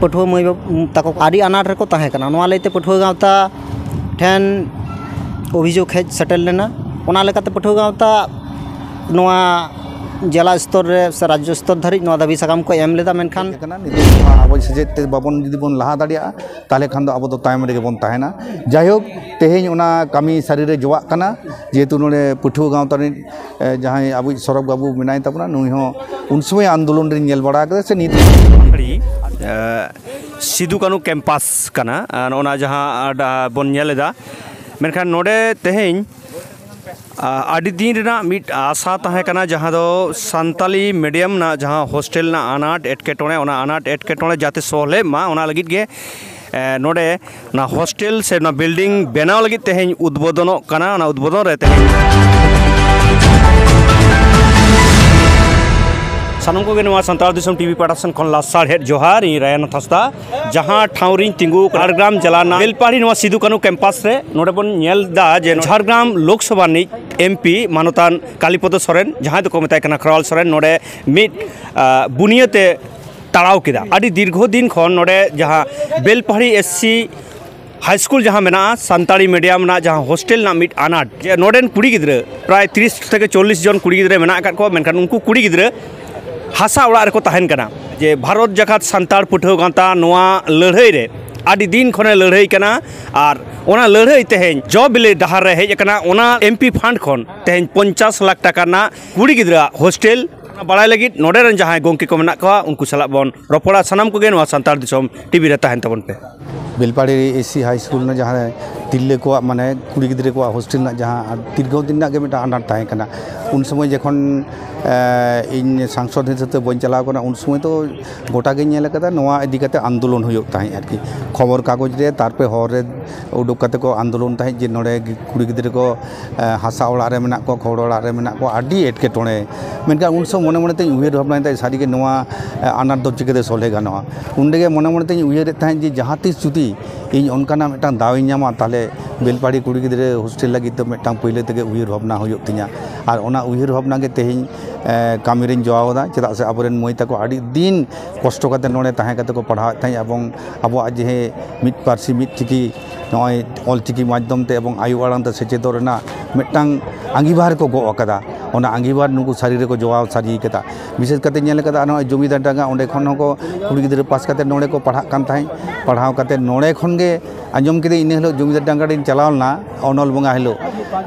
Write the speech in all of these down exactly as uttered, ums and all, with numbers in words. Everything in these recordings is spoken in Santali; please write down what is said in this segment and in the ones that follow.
ᱯᱟᱹᱴᱷᱩᱣᱟᱹ ᱢᱟᱹᱭ ᱵᱟᱹᱵᱩ ᱛᱟᱠᱚ ᱟᱹᱰᱤ ᱟᱱᱟᱴ ᱨᱮᱠᱚ ᱛᱟᱦᱮᱸ ᱠᱟᱱᱟ᱾ ᱱᱚᱣᱟ ᱞᱟᱹᱭᱛᱮ ᱯᱟᱹᱴᱷᱩᱣᱟᱹ ᱜᱟᱶᱛᱟ ᱴᱷᱮᱱ ᱚᱵᱷᱤᱡᱳᱜᱽ ᱦᱮᱡ ᱥᱮᱴᱮᱨ ᱞᱮᱱᱟ᱾ ᱚᱱᱟ ᱞᱮᱠᱟᱛᱮ ᱯᱟᱹᱴᱷᱩᱣᱟᱹ ᱜᱟᱶᱛᱟ ᱱᱚᱣᱟ ᱡᱮᱞᱟ ᱥᱛᱚᱨ ᱨᱮ ᱥᱮ ᱨᱟᱡᱽᱡᱚ ᱥᱛᱚᱨ ᱫᱷᱟᱹᱨᱤᱡ ᱱᱚᱣᱟ ᱫᱟᱹᱵᱤ ᱥᱟᱠᱟᱢ ᱠᱚ ᱮᱢ ᱞᱮᱫᱟ, ᱢᱮᱱᱠᱷᱟᱱ ᱠᱟᱱᱟ᱾ ᱱᱤᱛᱚᱜ ᱱᱚᱣᱟ ᱟᱵᱚ ᱥᱮᱪᱮᱫ ᱛᱮ ᱵᱟᱵᱚᱱ, ᱡᱩᱫᱤ ᱵᱚᱱ ᱞᱟᱦᱟ ᱫᱟᱲᱮᱭᱟᱜᱼᱟ, ᱛᱟᱦᱚᱞᱮ ᱠᱷᱟᱱ ᱫᱚ ᱟᱵᱚ ᱫᱚ ᱛᱟᱭᱚᱢ ᱨᱮᱜᱮ ᱵᱚᱱ ᱛᱟᱦᱮᱱᱟ᱾ ᱡᱟᱭᱦᱳᱠ, ᱛᱮᱦᱮᱧ ᱚᱱᱟ ᱠᱟᱹᱢᱤ ᱥᱟᱹᱨᱤ ᱨᱮ ᱡᱚᱣᱟᱜ ᱠᱟᱱᱟ, ᱡᱮᱦᱮᱛᱩ ᱱᱚᱰᱮ ᱯᱟᱹᱴᱷᱩᱣᱟᱹ ᱜᱟᱶᱛᱟ ᱨᱤᱱ, ᱮ, ᱡᱟᱦᱟᱸᱭ ᱟᱵᱚᱭᱤᱡ ᱥᱚᱨᱚᱵ ᱵᱟᱹᱵᱩ ᱢᱮᱱᱟᱭ ᱛᱟᱵᱚᱱᱟ, ᱱᱩᱭ ᱦᱚᱸ ᱩᱱ ᱥᱚᱢᱚᱭ ᱟᱱᱫᱳᱞᱚᱱ ᱨᱤᱧ ᱧᱮᱞ ᱵᱟᱲᱟ ᱠᱟᱫᱟ ᱥᱮ ᱱᱤᱛ ᱟᱹᱰᱤ, ᱮ, ᱥᱤᱫᱩ ᱠᱟᱹᱱᱩ ᱠᱮᱢᱯᱟᱥ ᱠᱟᱱᱟ, ᱟᱨ ᱚᱱᱟ ᱡᱟᱦᱟᱸ ᱟᱰ-, ᱵᱚᱱ ᱧᱮᱞ ᱮᱫᱟ, ᱢᱮᱱᱠᱷᱟᱱ ᱱᱚᱰᱮ ᱛᱮᱦᱮᱧ ᱟ, ᱟᱹᱰᱤ ᱫᱤᱱ ᱨᱮᱱᱟᱜ ᱢᱤᱫ ᱟᱥᱟ ᱛᱟᱦᱮᱸ ᱠᱟᱱᱟ, ᱡᱟᱦᱟᱸ ᱫᱚ ᱥᱟᱱᱛᱟᱞᱤ ᱢᱤᱰᱤᱭᱟᱢ ᱨᱮᱱᱟᱜ ᱡᱟᱦᱟᱸ ᱦᱳᱥᱴᱮᱞ ᱨᱮᱱᱟᱜ ᱟᱱᱟᱴ ᱮᱴᱠᱮᱴᱚᱬᱮ, ᱚᱱᱟ ᱟᱱᱟᱴ ᱮᱴᱠᱮᱴᱚᱬᱮ ᱡᱟᱛᱮ ᱥᱚᱞᱦᱮᱜ ᱢᱟ, ᱚᱱᱟ ᱞᱟᱹᱜᱤᱫ ᱜᱮ, ᱮ, ᱱᱚᱰᱮ ᱚᱱᱟ ᱦᱳᱥᱴᱮᱞ ᱥᱮ ᱚᱱᱟ ᱵᱤᱞᱰᱤᱝ ᱵᱮᱱᱟᱣ ᱞᱟᱹᱜᱤᱫ ᱛᱮᱦᱮᱧ ᱩᱫᱽᱵᱳᱫᱚᱱᱚᱜ ᱠᱟᱱᱟ᱾ ᱚᱱᱟ ᱩᱫᱽᱵᱳᱫᱚᱱ ᱨᱮ ᱛᱮᱦᱮᱧ ᱥᱟᱱᱟᱢ ᱠᱚᱜᱮ ᱱᱚᱣᱟ ᱥᱟᱱᱛᱟᱲ ᱫᱤᱥᱚᱢ ᱴᱤᱵᱷᱤ ᱯᱟᱦᱴᱟ ᱥᱮᱱ ᱠᱷᱚᱱ ᱞᱟᱥᱟᱲᱦᱮᱫ ᱡᱚᱦᱟᱨ᱾ ᱤᱧ ᱨᱟᱭᱟᱱ ᱦᱟᱸᱥᱫᱟ, ᱡᱟᱦᱟᱸ ᱴᱷᱟᱶ ᱨᱤᱧ ᱛᱤᱸᱜᱩ ᱟᱠᱟᱱᱟ, ᱡᱷᱟᱲᱜᱨᱟᱢ ᱡᱮᱞᱟ ᱨᱮᱱᱟᱜ ᱵᱮᱞᱯᱟᱦᱟᱲᱤ ᱱᱚᱣᱟ ᱥᱤᱫᱩ ᱠᱟᱹᱱᱩ ᱠᱮᱢᱯᱟᱥ ᱨᱮ᱾ ᱱᱚᱰᱮ ᱵᱚᱱ ᱧᱮᱞ ᱮᱫᱟ ᱡᱮ ᱡᱷᱟᱲᱜᱨᱟᱢ ᱞᱳᱠᱥᱚᱵᱷᱟ ᱨᱤᱱᱤᱡ ᱮᱢᱯᱤ ᱢᱟᱱᱚᱛᱟᱱ ᱠᱟᱞᱤᱯᱚᱫᱚ ᱥᱚᱨᱮᱱ, ᱡᱟᱦᱟᱸᱭ ᱫᱚᱠᱚ ᱢᱮᱛᱟᱭ ᱠᱟᱱᱟ ᱠᱷᱮᱨᱣᱟᱞ ᱥᱚᱨᱮᱱ, ᱱᱚᱰᱮ ᱢᱤᱫ, ᱟ, ᱵᱩᱱᱤᱭᱟᱹᱛᱮ ᱛᱟᱲᱟᱣ ᱠᱮᱫᱟ᱾ ᱟᱹᱰᱤ ᱫᱤᱨᱜᱷᱚ ᱫᱤᱱ ᱠᱷᱚᱱ ᱱᱚᱰᱮ ᱡᱟᱦᱟᱸ ᱵᱮᱞᱯᱟᱦᱟᱲᱤ ᱮᱥ ᱥᱤ ᱦᱟᱭ ᱥᱠᱩᱞ ᱡᱟᱦᱟᱸ ᱢᱮᱱᱟᱜᱼᱟ, ᱥᱟᱱᱛᱟᱲᱤ ᱢᱤᱰᱤᱭᱟᱢ ᱨᱮᱱᱟᱜ ᱡᱟᱦᱟᱸ ᱦᱳᱥᱴᱮᱞ ᱨᱮᱱᱟᱜ ᱢᱤᱫ ᱟᱱᱟᱴ, ᱡᱮ ᱱᱚᱰᱮᱱ ᱠᱩᱲᱤ ᱜᱤᱫᱽᱨᱟᱹ ᱯᱨᱟᱭ ᱛᱤᱨᱤᱥ ᱛᱷᱮᱠᱮ ᱪᱚᱞᱞᱤᱥ ᱡᱚᱱ ᱠᱩᱲᱤ ᱜᱤᱫᱽᱨᱟᱹ ᱢᱮᱱᱟᱜ ᱟᱠᱟᱫ ᱠᱚᱣᱟ, ᱢᱮᱱᱠᱷᱟᱱ ᱩᱱᱠᱩ ᱠᱩᱲᱤ ᱜᱤᱫᱽᱨᱟᱹ ᱦᱟᱥᱟ ᱚᱲᱟᱜ ᱨᱮᱠᱚ ᱛᱟᱦᱮᱱ ᱠᱟᱱᱟ᱾ ᱡᱮ ᱵᱷᱟᱨᱚᱛ ᱡᱟᱠᱟᱛ ᱥᱟᱱᱛᱟᱲ ᱯᱟᱹᱴᱷᱩᱣᱟᱹ ᱜᱟᱶᱛᱟ ᱱᱚᱣᱟ ᱞᱟᱹᱲᱦᱟᱹᱭ ᱨᱮ ᱟᱹᱰᱤ ᱫᱤᱱ ᱠᱷᱚᱱᱮ ᱞᱟᱹᱲᱦᱟᱹᱭ ᱠᱟᱱᱟ, ᱟᱨ ᱚᱱᱟ ᱞᱟᱹᱲᱦᱟᱹᱭ ᱛᱮᱦᱮᱧ ᱡᱚ ᱵᱤᱞᱤ ᱰᱟᱦᱟᱨ ᱨᱮ ᱦᱮᱡ ᱟᱠᱟᱱᱟ᱾ ᱚᱱᱟ ᱮᱢᱯᱤ ᱯᱷᱟᱱᱰ ᱠᱷᱚᱱ ᱛᱮᱦᱮᱧ ᱯᱚᱧᱪᱟᱥ ᱞᱟᱠᱷ ᱴᱟᱠᱟ ᱨᱮᱱᱟᱜ ᱠᱩᱲᱤ ᱜᱤᱫᱽᱨᱟᱹᱣᱟᱜ ᱦᱳᱥᱴᱮᱞ ᱵᱟᱲᱟᱭ ᱞᱟᱹᱜᱤᱫ ᱱᱚᱰᱮ ᱨᱮᱱ ᱡᱟᱦᱟᱸᱭ ᱜᱚᱢᱠᱮ ᱠᱚ ᱢᱮᱱᱟᱜ ᱠᱚᱣᱟ, ᱩᱱᱠᱩ ᱥᱟᱞᱟᱜ ᱵᱚᱱ ᱨᱚᱯᱚᱲᱟ᱾ ᱥᱟᱱᱟᱢ ᱠᱚᱜᱮ ᱱᱚᱣᱟ ᱥᱟᱱᱛᱟᱲ ᱫᱤᱥᱚᱢ ᱴᱤᱵᱷᱤ ᱨᱮ ᱛᱟᱦᱮᱱ ᱛᱟᱵᱚᱱ ᱯᱮ᱾ ᱵᱮᱞᱯᱟᱦᱟᱲᱤ ᱮᱥ ᱥᱤ ᱦᱟᱭ ᱥᱠᱩᱞ ᱨᱮᱱᱟᱜ ᱡᱟᱦᱟᱸ ᱛᱤᱨᱞᱟᱹ ᱠᱚᱣᱟᱜ, ᱢᱟᱱᱮ, ᱠᱩᱲᱤ ᱜᱤᱫᱽᱨᱟᱹ ᱠᱚᱣᱟᱜ ᱦᱳᱥᱴᱮᱞ ᱨᱮᱱᱟᱜ ᱡᱟᱦᱟᱸ ᱫᱤᱨᱜᱷᱚ ᱫᱤᱱ ᱨᱮᱱᱟᱜ ᱜᱮ ᱢᱤᱫᱴᱟᱝ ᱟᱱᱟᱴ ᱛᱟᱦᱮᱸ ᱠᱟᱱᱟ, ᱩᱱ ᱥᱚᱢᱚᱭ ᱡᱚᱠᱷᱚᱱ, ᱮ, ᱤᱧ ᱥᱟᱝᱥᱚᱫ ᱦᱤᱥᱟᱹᱵ ᱛᱮ ᱵᱟᱹᱧ ᱪᱟᱞᱟᱣ ᱠᱟᱱᱟ, ᱩᱱ ᱥᱚᱢᱚᱭ ᱫᱚ ᱜᱚᱴᱟ ᱜᱤᱧ ᱧᱮᱞ ᱟᱠᱟᱫᱟ, ᱱᱚᱣᱟ ᱤᱫᱤ ᱠᱟᱛᱮ ᱟᱱᱫᱳᱞᱚᱱ ᱦᱩᱭᱩᱜ ᱛᱟᱦᱮᱸᱫ ᱟᱨᱠᱤ᱾ ᱠᱷᱚᱵᱚᱨ ᱠᱟᱜᱚᱡᱽ ᱨᱮ, ᱛᱟᱨᱯᱚᱨᱮ ᱦᱚᱨ ᱨᱮ ᱩᱰᱩᱠ ᱠᱟᱛᱮ ᱠᱚ ᱟᱱᱫᱳᱞᱚᱱ ᱛᱟᱦᱮᱸᱫ ᱡᱮ ᱱᱚᱰᱮ ᱠᱩᱲᱤ ᱜᱤᱫᱽᱨᱟᱹ ᱠᱚ, ᱮ, ᱦᱟᱥᱟ ᱚᱲᱟᱜ ᱨᱮ ᱢᱮᱱᱟᱜ ᱠᱚᱣᱟ, ᱠᱷᱚᱲ ᱚᱲᱟᱜ ᱨᱮ ᱢᱮᱱᱟᱜ ᱠᱚᱣᱟ, ᱟᱹᱰᱤ ᱮᱴᱠᱮᱴᱚᱬᱮ᱾ ᱢᱮᱱᱠᱷᱟᱱ ᱩᱱ ᱥᱚᱢᱚᱭ ᱢᱚᱱᱮ ᱢᱚᱱᱮ ᱛᱮᱧ ᱩᱭᱦᱟᱹᱨ ᱵᱷᱟᱵᱽᱱᱟᱭᱮᱫᱟ, ᱥᱟᱹᱨᱤᱜᱮ ᱱᱚᱣᱟ, ᱮ, ᱟᱱᱟᱴ ᱫᱚ ᱪᱤᱠᱟᱹᱛᱮ ᱥᱚᱞᱦᱮ ᱜᱟᱱᱚᱜᱼᱟ? ᱩᱱ ᱨᱮᱜᱮ ᱢᱚᱱᱮ ᱢᱚᱱᱮ ᱛᱮᱧ ᱩᱭᱦᱟᱹᱨᱮᱫ ᱛᱟᱦᱮᱸᱫ ᱡᱮ ᱡᱟᱦᱟᱸ ᱛᱤᱥ ᱡᱩᱫᱤ ᱤᱧ ᱚᱱᱠᱟᱱᱟᱜ ᱢᱤᱫᱴᱟᱝ ᱫᱟᱣ ᱤᱧ ᱧᱟᱢᱟ, ᱛᱟᱦᱚᱞᱮ ᱵᱮᱞᱯᱟᱦᱟᱲᱤ ᱠᱩᱲᱤ ᱜᱤᱫᱽᱨᱟᱹ ᱦᱳᱥᱴᱮᱞ ᱞᱟᱹᱜᱤᱫ ᱫᱚ ᱢᱤᱫᱴᱟᱝ ᱯᱟᱹᱭᱞᱟᱹ ᱛᱮᱜᱮ ᱩᱭᱦᱟᱹᱨ ᱵᱷᱟᱵᱽᱱᱟ ᱦᱩᱭᱩᱜ ᱛᱤᱧᱟ᱾ ᱟᱨ ᱚᱱᱟ ᱩᱭᱦᱟᱹᱨ ᱵᱷᱟᱵᱽᱱᱟ ᱜᱮ ᱛᱮᱦᱮᱧ ᱠᱟᱹᱢᱤ ᱨᱤᱧ ᱡᱚᱲᱟᱣ ᱮᱫᱟ᱾ ᱪᱮᱫᱟᱜ ᱥᱮ ᱟᱵᱚᱨᱮᱱ ᱢᱟᱹᱭ ᱛᱟᱠᱚ ᱟᱹᱰᱤ ᱫᱤᱱ ᱠᱚᱥᱴᱚ ᱠᱟᱛᱮ ᱱᱚᱰᱮ ᱛᱟᱦᱮᱸ ᱠᱟᱛᱮ ᱠᱚ ᱯᱟᱲᱦᱟᱣᱮᱫ ᱛᱟᱦᱮᱸᱫ, ᱮᱵᱚᱝ ᱟᱵᱚᱣᱟᱜ ᱡᱮ ᱢᱤᱫ ᱯᱟᱹᱨᱥᱤ ᱢᱤᱫ ᱪᱤᱠᱤ, ᱱᱚᱜᱼᱚᱭ ᱚᱞ ᱪᱤᱠᱤ ᱢᱟᱫᱽᱫᱷᱚᱢ ᱛᱮ ᱮᱵᱚᱝ ᱟᱭᱳ ᱟᱲᱟᱝ ᱛᱮ ᱥᱮᱪᱮᱫᱚᱜ ᱨᱮᱱᱟᱜ ᱢᱤᱫᱴᱟᱝ ᱟᱸᱜᱤᱵᱷᱟᱨ ᱠᱚ ᱜᱚᱜ ᱟᱠᱟᱫᱟ᱾ ᱚᱱᱟ ᱟᱸᱜᱤᱵᱷᱟᱨ ᱱᱩᱠᱩ ᱥᱟᱹᱨᱤ ᱨᱮᱠᱚ ᱡᱚᱲᱟᱣ ᱥᱟᱹᱨᱤ ᱠᱟᱫᱟ᱾ ᱵᱤᱥᱮᱥ ᱠᱟᱛᱮ ᱧᱮᱞ ᱠᱟᱫᱟ, ᱱᱚᱜᱼᱚᱭ ᱡᱚᱢᱤᱫᱟᱨ ᱰᱟᱸᱜᱟ, ᱚᱸᱰᱮ ᱠᱷᱚᱱ ᱦᱚᱸᱠᱚ ᱠᱩᱲᱤ ᱜᱤᱫᱽᱨᱟᱹ ᱯᱟᱥ ᱠᱟᱛᱮ ᱱᱚᱰᱮ ᱠᱚ ᱯᱟᱲᱦᱟᱜ ᱠᱟᱱ ᱛᱟᱦᱮᱸᱫ᱾ ᱯᱟᱲᱦᱟᱣ ᱠᱟᱛᱮ ᱱᱚᱰᱮ ᱠᱷᱚᱱ ᱜᱮ ᱟᱸᱡᱚᱢ ᱠᱮᱫᱟᱹᱧ, ᱤᱱᱟᱹ ᱦᱤᱞᱳᱜ ᱡᱚᱢᱤᱫᱟᱨ ᱰᱟᱸᱜᱟ ᱨᱤᱧ ᱪᱟᱞᱟᱣ ᱞᱮᱱᱟ, ᱚᱱᱚᱞ ᱵᱚᱸᱜᱟ ᱦᱤᱞᱳᱜ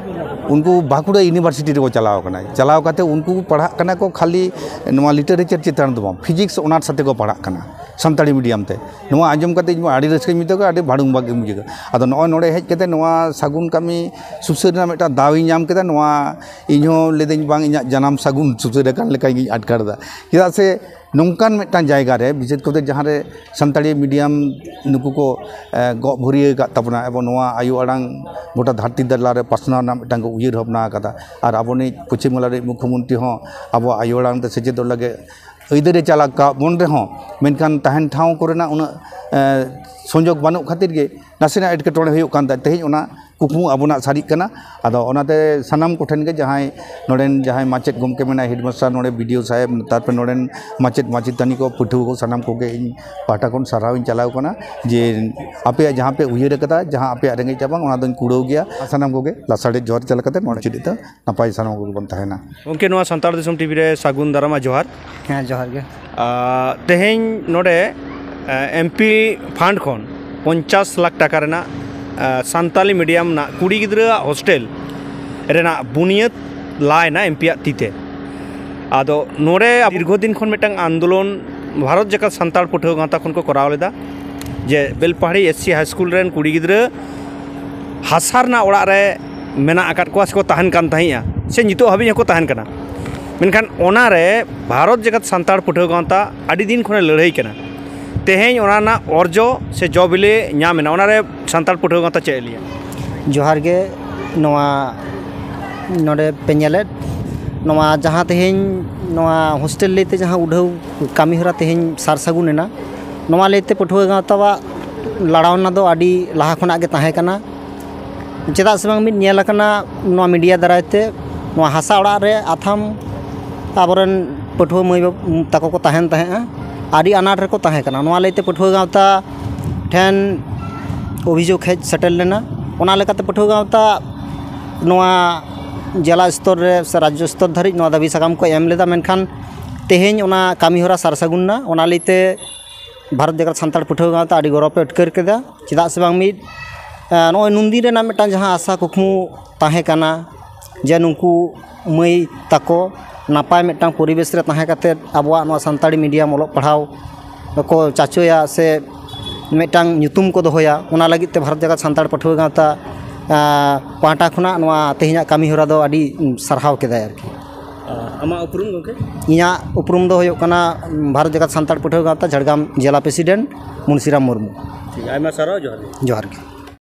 ᱩᱱᱠᱩ ᱵᱟᱸᱠᱩᱲᱟ ᱤᱭᱩᱱᱤᱵᱷᱟᱨᱥᱤᱴᱤ ᱨᱮᱠᱚ ᱪᱟᱞᱟᱣ ᱠᱟᱱᱟ᱾ ᱪᱟᱞᱟᱣ ᱠᱟᱛᱮ ᱩᱱᱠᱩ ᱯᱟᱲᱦᱟᱜ ᱠᱟᱱᱟ ᱠᱚ ᱠᱷᱟᱹᱞᱤ ᱱᱚᱣᱟ ᱞᱤᱴᱟᱨᱮᱪᱟᱨ ᱪᱮᱛᱟᱱ ᱫᱚ ᱵᱟᱝ, ᱯᱷᱤᱡᱤᱠᱥ ᱚᱱᱟᱨᱥ ᱟᱛᱮ ᱠᱚ ᱯᱟᱲᱦᱟᱜ ᱠᱟᱱᱟ ᱥᱟᱱᱛᱟᱲᱤ ᱢᱤᱰᱤᱭᱟᱢ ᱛᱮ᱾ ᱱᱚᱣᱟ ᱟᱸᱡᱚᱢ ᱠᱟᱛᱮ ᱤᱧ ᱢᱟ ᱟᱹᱰᱤ ᱨᱟᱹᱥᱠᱟᱹᱧ ᱵᱩᱡᱷᱟᱹᱣ ᱠᱮᱫᱟ, ᱟᱹᱰᱤ ᱵᱷᱟᱹᱲᱩᱢ ᱵᱷᱟᱜᱮᱧ ᱵᱩᱡᱷᱟᱹᱣ ᱠᱮᱫᱟ᱾ ᱟᱫᱚ ᱱᱚᱜᱼᱚᱭ ᱱᱚᱰᱮ ᱦᱮᱡ ᱠᱟᱛᱮ ᱱᱚᱣᱟ ᱥᱟᱹᱜᱩᱱ ᱠᱟᱹᱢᱤ ᱥᱩᱥᱟᱹᱨ ᱨᱮᱱᱟᱜ ᱢᱤᱫᱴᱟᱝ ᱫᱟᱣ ᱤᱧ ᱧᱟᱢ ᱠᱮᱫᱟ᱾ ᱱᱚᱣᱟ ᱤᱧᱦᱚᱸ ᱞᱟᱹᱭᱫᱟᱹᱧ, ᱵᱟᱝ, ᱤᱧᱟᱹᱜ ᱡᱟᱱᱟᱢ ᱥᱟᱹᱜᱩᱱ ᱥᱩᱥᱟᱹᱨ ᱟᱠᱟᱱ ᱞᱮᱠᱟᱧ ᱟᱴᱠᱟᱨ ᱮᱫᱟ᱾ ᱪᱮᱫᱟᱜ ᱥᱮ ᱱᱚᱝᱠᱟᱱ ᱢᱤᱫᱴᱟᱝ ᱡᱟᱭᱜᱟ ᱨᱮ, ᱵᱤᱥᱮᱥ ᱠᱚᱨᱮ ᱡᱟᱦᱟᱸ ᱨᱮ ᱥᱟᱱᱛᱟᱲᱤ ᱢᱤᱰᱤᱭᱟᱢ ᱱᱩᱠᱩ ᱠᱚ, ᱮ, ᱜᱚᱜ ᱵᱷᱩᱨᱤᱭᱟᱹ ᱟᱠᱟᱫ ᱛᱟᱵᱚᱱᱟ, ᱮᱵᱚᱝ ᱱᱚᱣᱟ ᱟᱭᱳ ᱟᱲᱟᱝ ᱜᱚᱴᱟ ᱫᱷᱟᱹᱨᱛᱤ ᱫᱟᱞᱟ ᱨᱮ ᱯᱟᱥᱱᱟᱣ ᱨᱮᱱᱟᱜ ᱢᱤᱫᱴᱟᱝ ᱠᱚ ᱩᱭᱦᱟᱹᱨ ᱵᱷᱟᱵᱽᱱᱟ ᱟᱠᱟᱫᱟ᱾ ᱟᱨ ᱟᱵᱚᱱᱤᱡ ᱯᱚᱪᱷᱤᱢ ᱵᱟᱝᱞᱟ ᱨᱤᱡ ᱢᱩᱠᱷᱭᱚᱢᱚᱱᱛᱨᱤ ᱦᱚᱸ ᱟᱵᱚᱣᱟᱜ ᱟᱭᱳ ᱟᱲᱟᱝ ᱛᱮ ᱥᱮᱪᱮᱫᱚᱜ ᱞᱟᱹᱜᱤᱫ ᱟᱹᱭᱫᱟᱹᱨᱮ ᱪᱟᱞ ᱟᱠᱟᱫ ᱵᱚᱱ ᱨᱮᱦᱚᱸ, ᱢᱮᱱᱠᱷᱟᱱ ᱛᱟᱦᱮᱱ ᱴᱷᱟᱶ ᱠᱚᱨᱮᱱᱟᱜ ᱩᱱᱟᱹᱜ, ᱮ, ᱥᱩᱡᱳᱜᱽ ᱵᱟᱹᱱᱩᱜ ᱠᱷᱟᱹᱛᱤᱨ ᱜᱮ ᱱᱟᱥᱮᱱᱟᱜ ᱮᱴᱠᱮᱴᱚᱬᱮ ᱦᱩᱭᱩᱜ ᱠᱟᱱ ᱛᱟᱦᱮᱸᱫ᱾ ᱛᱮᱦᱮᱧ ᱚᱱᱟ ᱠᱩᱠᱢᱩ ᱟᱵᱚᱱᱟᱜ ᱥᱟᱹᱨᱤᱜ ᱠᱟᱱᱟ᱾ ᱟᱫᱚ ᱚᱱᱟᱛᱮ ᱥᱟᱱᱟᱢ ᱠᱚᱴᱷᱮᱱ ᱜᱮ, ᱡᱟᱦᱟᱸᱭ ᱱᱚᱰᱮᱱ ᱡᱟᱦᱟᱸᱭ ᱢᱟᱪᱮᱫ ᱜᱚᱢᱠᱮ ᱢᱮᱱᱟᱭ, ᱦᱮᱰᱢᱟᱥᱴᱟᱨ, ᱱᱚᱰᱮ ᱵᱤ ᱰᱤ ᱳ ᱥᱟᱦᱮᱵᱽ, ᱛᱟᱨᱯᱚᱨᱮ ᱱᱚᱰᱮᱱ ᱢᱟᱪᱮᱫ ᱢᱟᱪᱮᱛᱟᱹᱱᱤ ᱠᱚ, ᱯᱟᱹᱴᱷᱩᱣᱟᱹ ᱠᱚ, ᱥᱟᱱᱟᱢ ᱠᱚᱜᱮ ᱤᱧ ᱯᱟᱦᱴᱟ ᱠᱷᱚᱱ ᱥᱟᱨᱦᱟᱣ ᱤᱧ ᱪᱟᱞᱟᱣ ᱠᱟᱱᱟ ᱡᱮ ᱟᱯᱮᱭᱟᱜ ᱡᱟᱦᱟᱸ ᱯᱮ ᱩᱭᱦᱟᱹᱨ ᱟᱠᱟᱫᱟ, ᱡᱟᱦᱟᱸ ᱟᱯᱮᱭᱟᱜ ᱨᱮᱸᱜᱮᱡ ᱨᱟᱵᱟᱝ, ᱚᱱᱟ ᱫᱚᱧ ᱠᱩᱲᱟᱹᱣ ᱜᱮᱭᱟ᱾ ᱥᱟᱱᱟᱢ ᱠᱚᱜᱮ ᱞᱟᱥᱟᱲᱦᱮᱫ ᱡᱚᱦᱟᱨ ᱪᱟᱞ ᱠᱟᱛᱮ ᱱᱚᱰᱮ ᱢᱩᱪᱟᱹᱫ ᱮᱫᱟ᱾ ᱱᱟᱯᱟᱭ ᱥᱟᱱᱟᱢ ᱠᱚᱜᱮ ᱵᱚᱱ ᱛᱟᱦᱮᱱᱟ᱾ ᱜᱚᱢᱠᱮ, ᱱᱚᱣᱟ ᱥᱟᱱᱛᱟᱲ ᱫᱤᱥᱚᱢ ᱴᱤᱵᱷᱤ ᱨᱮ ᱥᱟᱹᱜᱩᱱ ᱫᱟᱨᱟᱢ ᱟᱨ ᱡᱚᱦᱟᱨ᱾ ᱦᱮᱸ, ᱡᱚᱦᱟᱨ ᱜᱮ᱾ ᱟᱨ ᱛᱮᱦᱮᱧ ᱱᱚᱰᱮ, ᱮ, ᱮᱢ ᱯᱤ ᱯᱷᱟᱱᱰ ᱠᱷᱚᱱ ᱯᱚᱧᱪᱟᱥ ᱞᱟᱠᱷ ᱴᱟᱠᱟ ᱨᱮᱱᱟᱜ, ᱮ, ᱥᱟᱱᱛᱟᱞᱤ ᱢᱤᱰᱤᱭᱟᱢ ᱨᱮᱱᱟᱜ ᱠᱩᱲᱤ ᱜᱤᱫᱽᱨᱟᱹᱣᱟᱜ ᱦᱳᱥᱴᱮᱞ ᱨᱮᱱᱟᱜ ᱵᱩᱱᱤᱭᱟᱹᱫ ᱞᱟᱭᱮᱱᱟ ᱮᱢ ᱯᱤᱭᱟᱜ ᱛᱤᱛᱮ᱾ ᱟᱫᱚ ᱱᱚᱰᱮ ᱫᱤᱨᱜᱷᱚ ᱫᱤᱱ ᱠᱷᱚᱱ ᱢᱤᱫᱴᱟᱝ ᱟᱱᱫᱳᱞᱚᱱ ᱵᱷᱟᱨᱚᱛ ᱡᱟᱠᱟᱛ ᱥᱟᱱᱛᱟᱲ ᱯᱟᱹᱴᱷᱩᱣᱟᱹ ᱜᱟᱶᱛᱟ ᱠᱷᱚᱱ ᱠᱚ ᱠᱚᱨᱟᱣ ᱞᱮᱫᱟ, ᱡᱮ ᱵᱮᱞᱯᱟᱦᱟᱲᱤ ᱮᱥ ᱥᱤ ᱦᱟᱭ ᱥᱠᱩᱞ ᱨᱮᱱ ᱠᱩᱲᱤ ᱜᱤᱫᱽᱨᱟᱹ ᱦᱟᱥᱟ ᱨᱮᱱᱟᱜ ᱚᱲᱟᱜ ᱨᱮ ᱢᱮᱱᱟᱜ ᱟᱠᱟᱫ ᱠᱚᱣᱟ ᱥᱮᱠᱚ ᱛᱟᱦᱮᱱ ᱠᱟᱱ ᱛᱟᱦᱮᱸᱫᱼᱟ, ᱥᱮ ᱱᱤᱛᱚᱜ ᱦᱟᱹᱵᱤᱡ ᱦᱚᱸᱠᱚ ᱛᱟᱦᱮᱱ ᱠᱟᱱᱟ᱾ ᱢᱮᱱᱠᱷᱟᱱ ᱚᱱᱟᱨᱮ ᱵᱷᱟᱨᱚᱛ ᱡᱟᱠᱟᱛ ᱥᱟᱱᱛᱟᱲ ᱯᱟᱹᱴᱷᱩᱣᱟᱹ ᱜᱟᱶᱛᱟ ᱟᱹᱰᱤ ᱫᱤᱱ ᱠᱷᱚᱱᱮ ᱞᱟᱹᱲᱦᱟᱹᱭ ᱠᱟᱱᱟ᱾ ᱛᱮᱦᱮᱧ ᱚᱱᱟ ᱨᱮᱱᱟᱜ ᱚᱨᱡᱚ ᱥᱮ ᱡᱚ ᱵᱤᱞᱤ ᱧᱟᱢ ᱮᱱᱟ, ᱚᱱᱟᱨᱮ ᱥᱟᱱᱛᱟᱲ ᱯᱟᱹᱴᱷᱩᱣᱟᱹ ᱜᱟᱶᱛᱟ ᱪᱮᱫ ᱮ ᱞᱟᱹᱭᱟ? ᱡᱚᱦᱟᱨ ᱜᱮ᱾ ᱱᱚᱣᱟ ᱱᱚᱰᱮ ᱯᱮ ᱧᱮᱞᱮᱫ, ᱱᱚᱣᱟ ᱡᱟᱦᱟᱸ ᱛᱮᱦᱮᱧ ᱱᱚᱣᱟ ᱦᱳᱥᱴᱮᱞ ᱞᱟᱹᱭᱛᱮ ᱡᱟᱦᱟᱸ ᱩᱰᱷᱟᱹᱣ ᱠᱟᱹᱢᱤᱦᱚᱨᱟ ᱛᱮᱦᱮᱧ ᱥᱟᱨ ᱥᱟᱹᱜᱩᱱ ᱮᱱᱟ, ᱱᱚᱣᱟ ᱞᱟᱹᱭᱛᱮ ᱯᱟᱹᱴᱷᱩᱣᱟᱹ ᱜᱟᱶᱛᱟᱣᱟᱜ ᱞᱟᱲᱟᱣᱱᱟ ᱫᱚ ᱟᱹᱰᱤ ᱞᱟᱦᱟ ᱠᱷᱚᱱᱟᱜ ᱜᱮ ᱛᱟᱦᱮᱸ ᱠᱟᱱᱟ᱾ ᱪᱮᱫᱟᱜ ᱥᱮ ᱵᱟᱝ, ᱢᱤᱫ ᱧᱮᱞ ᱟᱠᱟᱱᱟ, ᱱᱚᱣᱟ ᱢᱤᱰᱤᱭᱟ ᱫᱟᱨᱟᱭ ᱛᱮ ᱱᱚᱣᱟ ᱦᱟᱥᱟ ᱚᱲᱟᱜ ᱨᱮ ᱟᱛᱷᱟᱢ ᱟᱵᱚᱨᱮᱱ ᱯᱟᱹᱴᱷᱩᱣᱟᱹ ᱢᱟᱹᱭ ᱵᱟᱹᱵᱩ ᱛᱟᱠᱚ ᱠᱚ ᱛᱟᱦᱮᱱ ᱛᱟᱦᱮᱸᱫᱼᱟ, ᱟᱹᱰᱤ ᱟᱱᱟᱴ ᱨᱮᱠᱚ ᱛᱟᱦᱮᱸ ᱠᱟᱱᱟ᱾ ᱱᱚᱣᱟ ᱞᱟᱹᱭᱛᱮ ᱯᱟᱹᱴᱷᱩᱣᱟᱹ ᱜᱟᱶᱛᱟ ᱴᱷᱮᱱ ᱚᱵᱷᱤᱡᱳᱜᱽ ᱦᱮᱡ ᱥᱮᱴᱮᱨ ᱞᱮᱱᱟ᱾ ᱚᱱᱟ ᱞᱮᱠᱟᱛᱮ ᱯᱟᱹᱴᱷᱩᱣᱟᱹ ᱜᱟᱶᱛᱟ ᱱᱚᱣᱟ ᱡᱮᱞᱟ ᱥᱛᱚᱨ ᱨᱮ ᱥᱮ ᱨᱟᱡᱽᱡᱚ ᱥᱛᱚᱨ ᱫᱷᱟᱹᱨᱤᱡ ᱱᱚᱣᱟ ᱫᱟᱹᱵᱤ ᱥᱟᱠᱟᱢ ᱠᱚ ᱮᱢ ᱞᱮᱫᱟ, ᱢᱮᱱᱠᱷᱟᱱ ᱛᱮᱦᱮᱧ ᱚᱱᱟ ᱠᱟᱹᱢᱤᱦᱚᱨᱟ ᱥᱟᱨ ᱥᱟᱹᱜᱩᱱ ᱮᱱᱟ᱾ ᱚᱱᱟ ᱞᱟᱹᱭᱛᱮ ᱵᱷᱟᱨᱚᱛ ᱡᱟᱠᱟᱛ ᱥᱟᱱᱛᱟᱲ ᱯᱟᱹᱴᱷᱩᱣᱟᱹ ᱜᱟᱶᱛᱟ ᱟᱹᱰᱤ ᱜᱚᱨᱚᱵᱽ ᱮ ᱟᱴᱠᱟᱹᱨ ᱠᱮᱫᱟ᱾ ᱪᱮᱫᱟᱜ ᱥᱮ ᱵᱟᱝ, ᱢᱤᱫ, ᱮ, ᱱᱚᱜᱼᱚᱭ ᱱᱩᱱᱫᱤᱱ ᱨᱮᱱᱟᱜ ᱢᱤᱫᱴᱟᱝ ᱡᱟᱦᱟᱸ ᱟᱥᱟ ᱠᱩᱠᱢᱩ ᱛᱟᱦᱮᱸ ᱠᱟᱱᱟ ᱡᱮ ᱱᱩᱠᱩ ᱢᱟᱹᱭ ᱛᱟᱠᱚ ᱱᱟᱯᱟᱭ ᱢᱤᱫᱴᱟᱝ ᱯᱚᱨᱤᱵᱮᱥ ᱨᱮ ᱛᱟᱦᱮᱸ ᱠᱟᱛᱮᱫ ᱟᱵᱚᱣᱟᱜ ᱱᱚᱣᱟ ᱥᱟᱱᱛᱟᱲᱤ ᱢᱤᱰᱤᱭᱟᱢ ᱚᱞᱚᱜ ᱯᱟᱲᱦᱟᱣ ᱠᱚ ᱪᱟᱪᱳᱭᱟ ᱥᱮ ᱢᱤᱫᱴᱟᱝ ᱧᱩᱛᱩᱢ ᱠᱚ ᱫᱚᱦᱚᱭᱟ, ᱚᱱᱟ ᱞᱟᱹᱜᱤᱫ ᱛᱮ ᱵᱷᱟᱨᱚᱛ ᱡᱟᱠᱟᱛ ᱥᱟᱱᱛᱟᱲ ᱯᱟᱹᱴᱷᱩᱣᱟᱹ ᱜᱟᱶᱛᱟ, ᱮ, ᱯᱟᱦᱴᱟ ᱠᱷᱚᱱᱟᱜ ᱱᱚᱣᱟ ᱛᱮᱦᱮᱧᱟᱜ ᱠᱟᱹᱢᱤ ᱦᱚᱨᱟ ᱫᱚ ᱟᱹᱰᱤ ᱥᱟᱨᱦᱟᱣ ᱠᱮᱫᱟᱭ ᱟᱨᱠᱤ᱾ ᱟᱢᱟᱜ ᱩᱯᱨᱩᱢ, ᱜᱚᱢᱠᱮ? ᱤᱧᱟᱹᱜ ᱩᱯᱨᱩᱢ ᱫᱚ ᱦᱩᱭᱩᱜ ᱠᱟᱱᱟ ᱵᱷᱟᱨᱚᱛ ᱡᱟᱠᱟᱛ ᱥᱟᱱᱛᱟᱲ ᱯᱟᱹᱴᱷᱩᱣᱟᱹ ᱜᱟᱶᱛᱟ ᱡᱷᱟᱲᱜᱨᱟᱢ ᱡᱮᱞᱟ ᱯᱨᱮᱥᱤᱰᱮᱱᱴ ᱢᱩᱱᱥᱤᱨᱟᱢ ᱢᱩᱨᱢᱩ᱾ ᱴᱷᱤᱠ, ᱟᱭᱢᱟ ᱥᱟᱨᱦᱟᱣ, ᱡᱚᱦᱟᱨ ᱜᱮ᱾ ᱡᱚᱦᱟᱨ ᱜᱮ᱾